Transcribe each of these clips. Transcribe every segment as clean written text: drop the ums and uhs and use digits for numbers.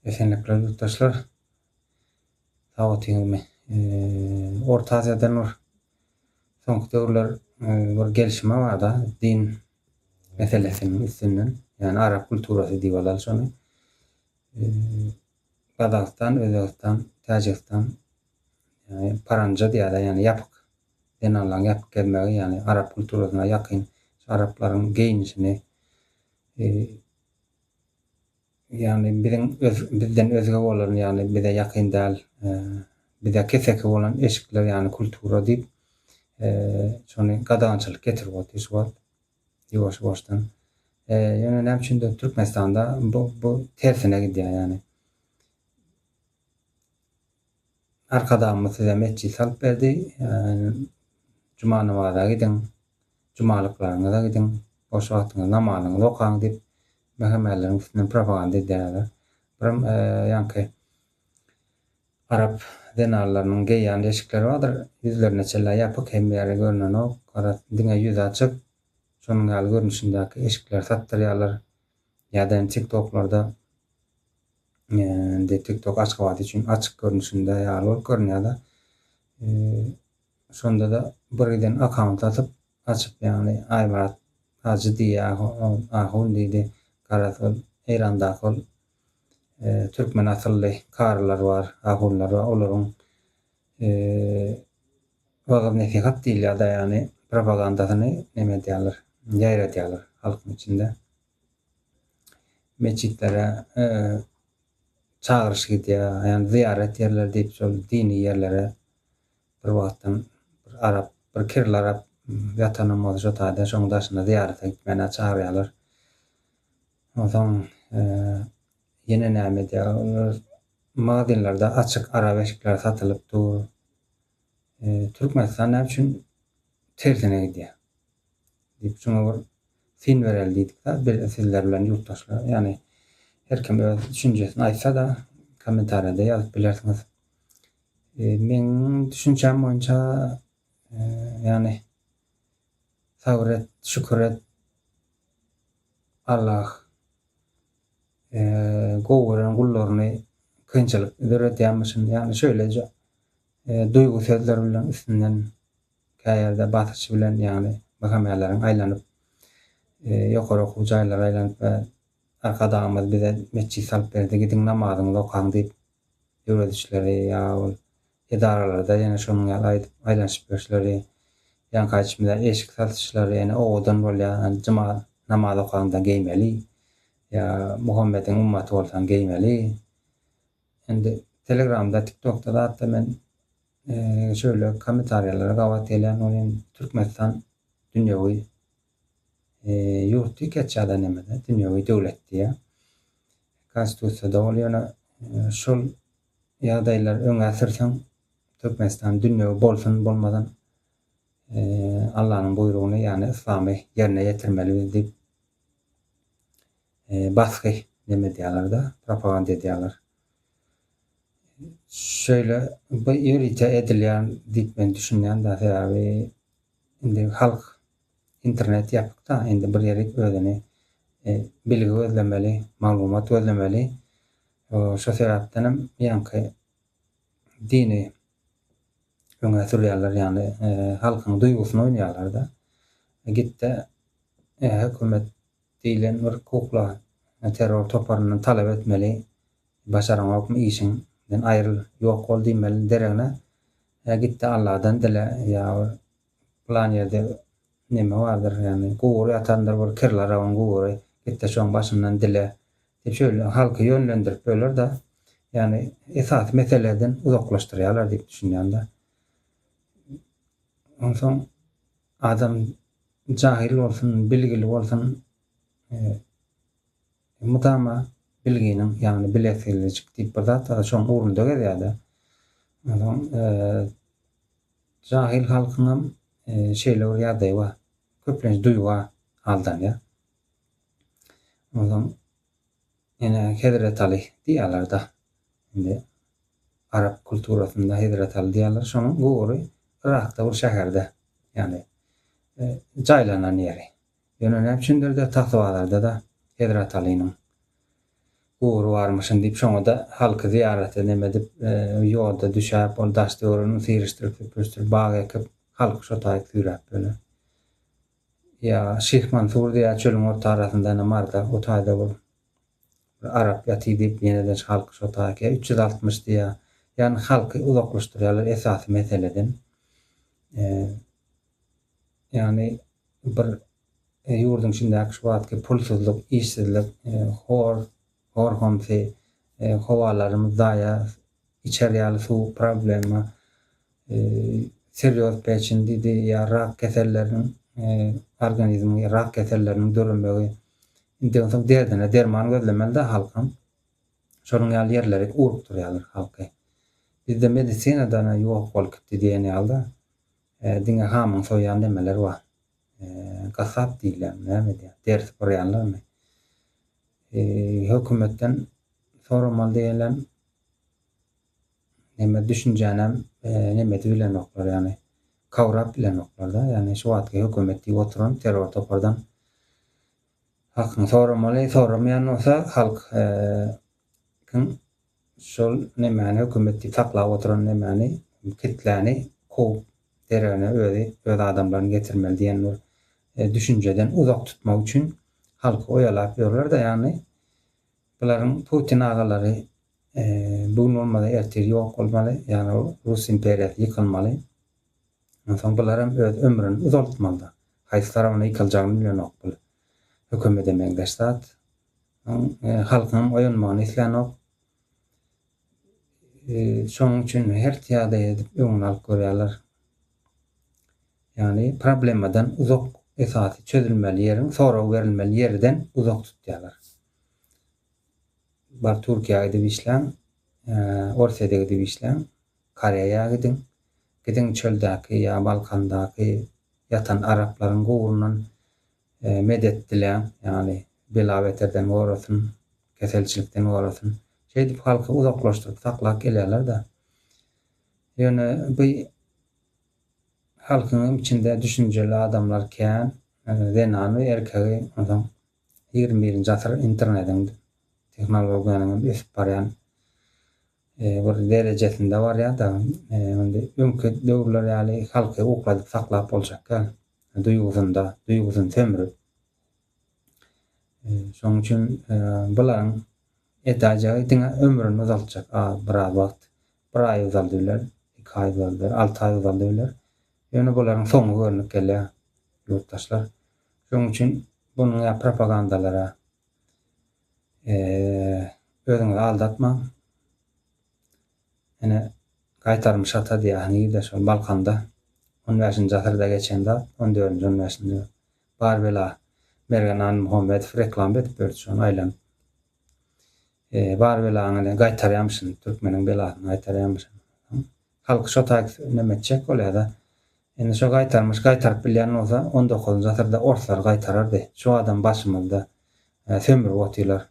Esenlikler ýurtdaşlar. Sag otyňyzmy? Orta Aziýadan bir soňky döwürler bir gelişme barda din meselesiniň üstünden, ýagny arap kulturasy diýip alaly şony. Gazagystan, Özbegistan, Täjigistan ýagny paranja diýýärler, ýagny ýapyk zenanlaryň ýapyk gezmegi, ýagny arap kulturasyna ýakyn şu araplaryň geýnişini Ýagny biziň öz bizden özge bolan ýagny bize ýakyn däl bize keseki bolan eşikler ýagny kultura diýip şony gadagançylyk getirip otyr şu wagt ýuwaş ýuwaşdan. Ýöne näme üçindir Türkmenistanda bu bu tersine gidýär ýagny. Arkadagymyz size metjit salyp berdi. Juma namaza gidiň, jumalyklaryňyza gidiň, boş wagtyňyz namazyňyzy okaň diýip, mähemäleriň üstünden propaganda edýärler. Birem ýaňky arap zenanlarynyň geýýän eşikleri bardyr, ýüzlerine çenli ýapyk, hemme ýeri görnenok, garaz, diňe ýüzi açyk, şonuň ýaly görnüşindäki eşikleri satdyrýarlar. Ýa-da TikToklarda Indi TikTok Aşgabat üçin açyk görnüşinde ýaly bolup görünýär-de. Şonda-da bir giden akkaunt atyp, açyp ýagny Aýmyrat hajy diýýär, ahun diýdi. Garaz ol Eýrandaky ol türkmen asylly karylar bar, ahunlar bar, olaryň wagyz-nesihat diýilýär-de ýagny propagandasyny neme edýärler, ýaýradýarlar halkyň içinde. Metjitlere çagyryş gidýär, ýagny zyýarat ýerleri diýip şol dini ýerlere bir wagtdan bir arap, bir kirli arap ýatanam bolsa şo taýda şoň daşyna zyýarata gitmäne çagyrýarlar. Onsoň ýene näme edýär olar magazinlerde açyk arap eşikleri satylyp dur. Türkmenistan näme üçin tersine gidýär? Diýip şuňa bir syn bereli diýdik-de sizler bilen ýurtdaşlar. Ýagny her kim öz düşünjesini aýtsa-da kommentariýada ýazyp bilersiňiz. Meň düşünjäm boýunça ýagny sabyr et, şükür et. Allah gowy gören gullaryny kynçylyk döredýärmişin. Ýagny şöyle duýgy sözler bilen üstünden Käýerde basyş bilen, ýagny MHM-leriň aýlanyp, ýokary okuw jaýlara aýlanyp we Arkadagymyz bize metjit salyp berdi, gidiň namazyňyzy okaň diýip öwredişleri ýa ol edaralarda ýene şonuň ýaly aýdyp aýlanyşyp ýörüşleri, ýaňky aýdyşymyz ýaly eşik satyşlary ýene owadan bolýar, juma namaz okaňda geýmeli ýa Muhammediň ummaty bolsaň geýmeli. Indi Telegramda, TikTokda zatda men şöyle kommentariýalara gabat gelýän welin Türkmenistan dünýewi ýurt diýip geçýär-de nemede, dünýewi döwlet diýýär. Konstitusiýada ol ýöne şol ýagdaýlary öňe sürseň Türkmenistan dünýewi bolsun bolmasyn Allanyň buýrugyny ýagny yslamy ýerine ýetirmeli biz diýip basgy neme edýärler-de, propaganda edýärler. Şeýle bu ýörite edilýän diýip men düşünýän-de, sebäbi indi halk internet ýapyk-da, indi bir ýerik özüni bilgi gözlemeli, maglumat gözlemeli. Şo sebäpdenem ýaňky dini öňe sürýärler, ýagny halkyň duýgusyny oýnaýarlar-da. Gitde hökümet diýlen bir kukla terror toparyndan talap etmeli, başaraňokmy işiňden aýryl, ýok bol diýmeli deregine, ýa gitde Alladan dile, ýa bir pylan ýerde neme bardyr, ýagny gubury ýatandyr bir kirli arabyň gubury, gitde şoň başyndan dile diýip şeýle halky ýönlendirip böler-de, ýagny esasy meseleden uzaklaşdyrýarlar diýip düşünýän-de. Onsoň adam Jahyl bolsun, bilgili bolsun, mydama bilginiň, ýagny bilesigilijik diýip bir zat bar, şoň ugrunda gezýär-de. Onsoň jahyl halkyňam şeýle bir ýagdaýy bar. Köplenç duýga aldanýar. Onsoň Ene Hezret Aly diýýärler-de. Indi arap kulturasynda Hezret Aly diýýärler. Şonuň gubury Yrakda bir şäherde, ýagny jaýlanan ýeri. Ýöne näme üçindir-de Tagtabazarda-da Hezret Alynyň. Gubury barmyşyn diýip, şoňa-da halky zyýarata neme edip, ýolda düşäp, ol daş-töweregini syryşdyryp, süpürişdirip, bag ekip, halky şo taýyk süýräp böyle. Ýa Şyh Mansur diýýär, çölüň orta arasynda ine Marda, o taýda bir bir arap ýatyr diýip, ýene-de halky şo taýyk, ýa 360 diýýär. Ýagny halky uzaklaşdyrýarlar esasy meseleden. Ýagny bir ýurduň içindäki şu wagtky pulsuzlyk, işsizlik, hor, hor-homsy, howalarymyz zaýa, içer ýaly suw problema, serýoz peçin diýdi, ýa rak keselleriniň, organizmiň rak keselleriniň döremegi. Indi onsoň derdine derman gözlemeli-dä halkyň. Şonuň ýaly ýerlere ugrukdyrýarlar halky. Bizde medisinada ýok bolup gitdi diýen ýaly-da. Diňe hamyň soýýan nemeler bar. Gassap diýilýän näme diýýär? Deri sypyrýanlarmy? Hökümetden soramaly diýilýän neme düşünjänem nemesi bilenoklar ýagny kawrap bilenoklarda ýagny şu wagtky hökümet diýip oturan terror topardan hakyny soramaly soramaýan bolsa halk kim Şol nemäni hökümet diýip saklap oturan nemäni kitläni kowup deregine özi öz adamlaryny getirmeli diýen bir düşünjeden uzak tutmak üçin halky oýalap ýörler-de ýagny bularyň Putin agalary bu gün bolmasa ertir ýok bolmaly ýagny Rus imperiýasy ýykylmaly onsoň bularam öz ömrüni uzaltmalyda haýsy tarapyna ýykyljagyny bilenok bul hökümede meňzeş zat Halkyňam oýanmagyny islänok. Şonuň üçin her ýagdaý edip öňüni alyp görýärler. Ýagny problemadan uzak esasy çözülmeli ýeriň sorag berilmeli ýerden uzak tutýarlar. Bar Türkiýä gidip işläň, Orsýede gidip işläň, Koreýa gidiň. Gidiň çöldäki ýa Balkandaky ýatan araplaryň gubrundan Medet diläň, ýagny bela-beterden gorasyn, keselçilikden gorasyn. Şeýdip halky uzaklaşdyryp saklap gelýärler-de. Ýöne bu halkyň içinde düşünjeli adamlar kän, zenan we erkegi, onsoň 21-nji asyr internetiň, tehnologiýanyň hem ösüp barýan bir derejesinde barýar-da. Indi öňki döwürler ýaly halky ukladyp saklap boljak däl. Duýgusynda, duýgusyny sömrüp. Şonuň üçin bularyň edäýjegi diňe ömrüni uzaltjak biraz wagt. Bir aý uzaldy biler, iki aý uzaldy biler, alty aý uzaldy biler. Ýöne bularyň soňy görnüp gelýär, ýurtdaşlar. Şonuň üçin bunuň ýaly propagandalara Özüňizi aldatmaň. Ene gaýtarmyş ata diýýär, nirde şol Balkanda. On bäşinji asyrda geçen zat, on dördünji, on bäşinji. Bar bela Mergen Anmuhammedow reklama edip berdi şony aýlanyp. Bar belaňy ene gaýtarýamyşyn, türkmeniň belasyny gaýtarýamyşyn. Halky şo taýy neme etjek bolýada. Indi şo gaýtarmyş gaýtaryp bilýän bolsa on dokuzynjy asyrda orslar gaýtarardy. Şu adam başymyzda sömürip otyrlar.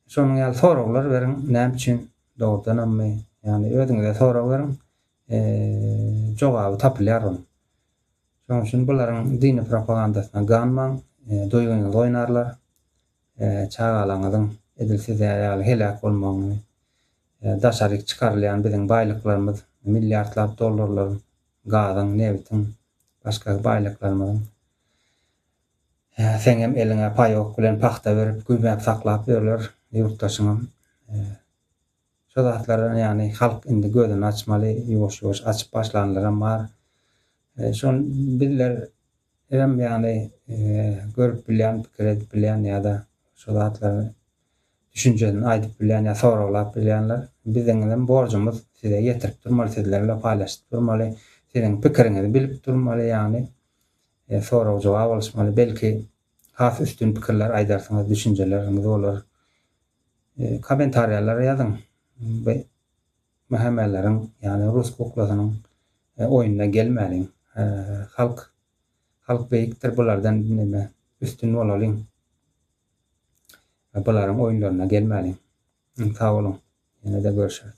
Şonuň ýaly soraglar beriň näme üçin dogrudanammy ýagny özüňize sorag beriň jogaby tapylýar onuň. Şonuň üçin bularyň dini propagandasyna ganmaň duýgyňyzy oýnarlar. Çagalaňyzyň edil siz ýaly heläk bolmagyny Daşaryk çykarylýan biziň baýlyklarymyz, milliardlap dollarlaryň, gazyň, nebitiň, başga baýlyklarymyzyň seňem eliňe paýok bilen pagta berip, güýmäp saklap ýörler, ýurtdaşyňam. Şo zatlardan ýagny halk indi gözüni açmaly, ýuwaş-ýuwaş açyp başlanlaram bar. Şony bizler hem ýagny görüp bilýän, pikir edip bilýän ýa-da şo zatlary düşünjesini aýdyp bilýän ýa soraglap bilýänler biziňem borjumyz size ýetirip durmaly sizler bilen paýlaşyp durmaly siziň pikiriňizi bilip durmaly ýagny sorag jogap alyşmaly belki has üstün pikirler aýdarsyňyz düşünjeleriňiz bolar kommentariýalara ýazyň bu MHM-leriň ýagny rus kuklasynyň oýnuna gelmäliň halk halk beýikdir bulardan neme üstün bolalyň. Bularyň oýunlaryna gelmäliň. Sag boluň. Ýene-de görşeris.